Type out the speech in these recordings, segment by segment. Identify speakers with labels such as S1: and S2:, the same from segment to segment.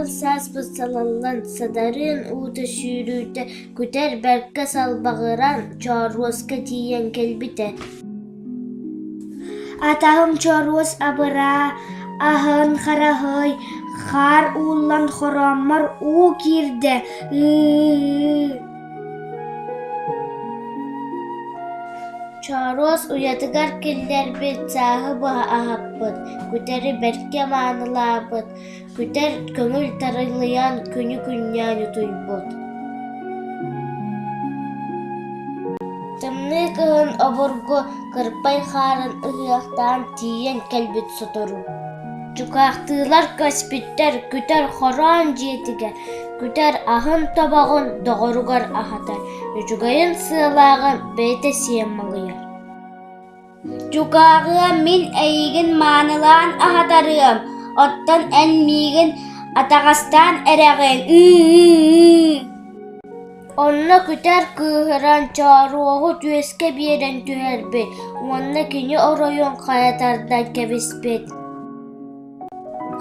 S1: Сандал сааспыт салаллан, садарыын уута сүүрүүтэ күтэр бэркэ салбаҕыран, Чооруоска тиийэн кэлбитэ.
S2: Атаһым Чооруос абыраа, аһын хараһый, хаар ууллан хорооммор уу киирдэ, ыы
S1: Чооруос уйатыгар киллэрбит, сааһы быһа аһаппыт, күтэри бэркэ маанылаабыт, күтэр көҥүл тарылыйан күнү-күннээн утуйбут. Тымныы кыһын обургу кырпай хаарын ыһыахтаан тиийэн кэлбит сотору. Дьукаахтыылар көспүттэр, күтэр хороон дьиэтигэр Күтэр аһын тобоҕун доҕоругар аһатар, үчүгэйин сыалааҕын бэйэтэ сиэн малыйар.
S2: Дьукааҕыам мин эйигин маанылаан аһатарыам, оттон эн миигин атаҕастаан эрэҕин ыы-ыы-ыы
S1: Онно күтэр кыыһыран Чооруоһу түөскэ биэрэн түһэрбит уонна кини оройун хайа тардан кэбиспит.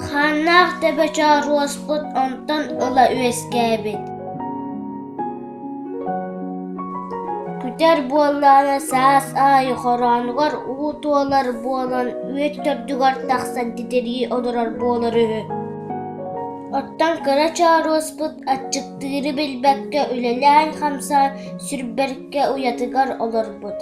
S1: Хааннаах төбө Чооруоспут онтон ыла үөскээбит. Күтэр буоллаҕына саас аайы хороонугар уу туолар буолан үөт төрдүгэр тахсан титирии олорор буолар үһү. Оттон кыра Чооруоспут аччыктыыры билбэккэ үлэлээн-хамсаан сүр бэркэ уйатыгар олорбут.